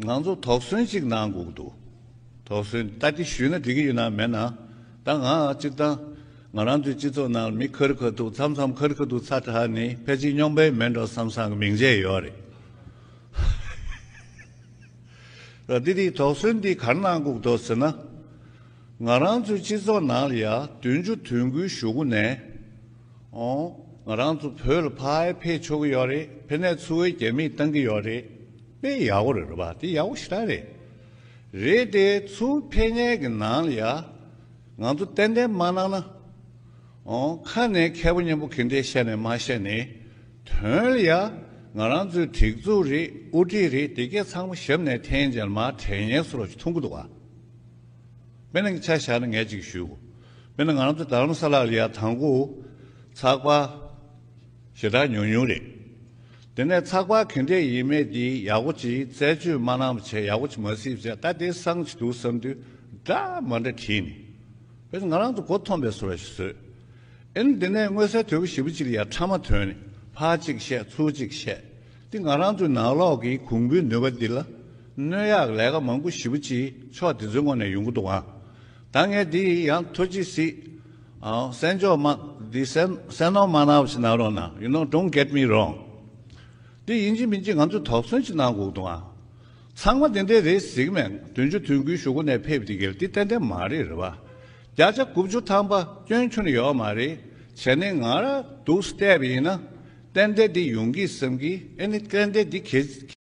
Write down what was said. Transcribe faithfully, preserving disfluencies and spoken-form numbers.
ང་ཚོ་དོགས་ཟོན་ཅིག་གནང་དགོས་ཀྱི་འདུག་དོགས་ཟོན་ད་འདི་ཞུས་ན་འགྲིག་གི་ཡོད་ན་མེད་ན། ད་ང་སྤྱིར་བཏང་ང་རང་ཚོའི་སྤྱི་ཚོགས་ནང་མི་ཁ་རི་ཁ་ཐུག་མཚམས་མཚམས་ཁ་རི་ཁ་ཐུག་ཚ་དྲགས་ནི་ཕལ་ཆེར་རྙོག་པ་མེད་འགྲོ་བསམ་བསམ་གྱི་མིང་ཆད་ཡོད་རེད། ད་འདི་འདི་དོགས་ཟོན་འདི་ག་རེ་གནང་དགོས་ཀྱི་འདུག་ཟེར་ན། ང་རང་ཚོའི་སྤྱི་ཚོགས་ནང་ལ་ཡ་བདུན་ཅུ་དོན་དགུའི་གཞུག་གུ་ནས། ཨོ། ང་རང་ཚོ་བོད་ལ་ཕར་ཕེབས་ཆོག་གི་ཡོད་རེད། ཕེབས་ནས་འཚོ་བའི་རྒྱ་མིས་བཏང་གི་ཡོད་རེད། དཔེ་ཡག་པོ་རེད་རེད་པ། དེ་ཡག་པོ་ཞེ་དྲག་རེད། རེད་དེ་ཚུར་ཕེབས་མཁན་གྱི་ནང་ལ་ཡ། ང་ཚོ་ཏན་ཏན་མ་གནང་ན། ཨོ། ཁ་ནས་མཁས་པོ་སྙན་པོ་ག་འདྲས་བཤད་ནས་མ་བཤད་ནས། དོན་ལ་ཡ། ང་རང་ཚོའི་སྒྲིག་འཛུགས་རེད། དབུ་ཁྲིད་རེད། དེ་གས་ཚང་མ་ཞབས་ནས་འཐེན་བྱས་མར་དྲན་ཉེན་བཟོ་འདྲ་ཞིག་མཐོང་གི་འདུག་ག་དཔེར་ན་ཆ་བཞག་ན་ངས་ཅིག་ཞུ། དཔེར་ན་ང་རང་ཚོ་རྡ་རམ་ས་ལ་ལ་ཡ་དང་པོ་ཚགས་པར་ཞེ་དྲག་ཉུང་ཉུང་རེད། དེ་ནས་ཚགས་པར་ག་འདྲས་ཡིན་མེད་དེ་ཡག་པོ་ཅིག་རྩད་གཅོད་མ་གནང་བ་བྱས། ཡག་པོ་ཅིག་མ་གཟིགས་བྱས། ད་དེ་བཟང་ཅིག་འདུག་བསམ་དུས་འདྲ་མ་འདྲ་བྲིས་ནས། དཔེར་ན་ང་རང་ཚོ་མགོ་འཐོམས་པའི་བཟོ་འདྲ་ཞིག་བཟོས། ཨེ་ནི་དེ་ནས་མངོན་གསལ་དོད་པོ་ཞེ་པོ་ཅིག་ལ་ཡ་ཕྲ་མ་ཐོན་ནས་ཕར་གཅིག་བཤད་ཚུར་གཅིག་བཤད། དེ་ང་རང་ཚོའི་ནང་ལོགས་ཀྱི་གོང་བུའི་ནུས་པ་འདི་ལ་གནོད་ཡག་ལས་ཀ་མང་པོ་ཞེ་པོ་ཅིག་ཕྱོགས་དེ་ཚོའི་ངོས་ནས་ཡོང་གི་འདུག་ཨང་། ད་ངས་འདི་ཡང་ཐུགས་རྗེ་གཟིགས། ཨང་། གསན་འཇོག་མ། འདི་གསན་གསན་སྣང་མ་གནང་བ་ཞིག་གནང་རོགས་གནང་། You know, don't get me wrong. འདི་ཡིན་གཅིག་མིན་གཅིག་ང་ཚོས་དོགས་ཟོན་ཅིག་གནང་དགོས་འདུག་ཨང་། ཚང་མ་དེ་འདྲས་རེད་ཟེར་གི་མེད། བདུན་ཅུ་དོན་དགུའི་གཞུག་གུ་ནས་ཕེབས་དེ་གལ་ཏེ་ཏན་ཏན་མ་རེད་རེད་པ། བརྒྱ་ཆ་དགུ་བཅུ་ཐམ་པ་སྐྱོན་ཁྱོན་ནས་ཡོད་མ་རེད། བྱས་ནས་ང་རང་འདུག་བལྟས་པ་ཡིན་ན་ཏན་ཏན་འདི་ཡོང་གི་བསམ་གི། ཨེ་ནི་ཏན་ཏན་འདི་གལ།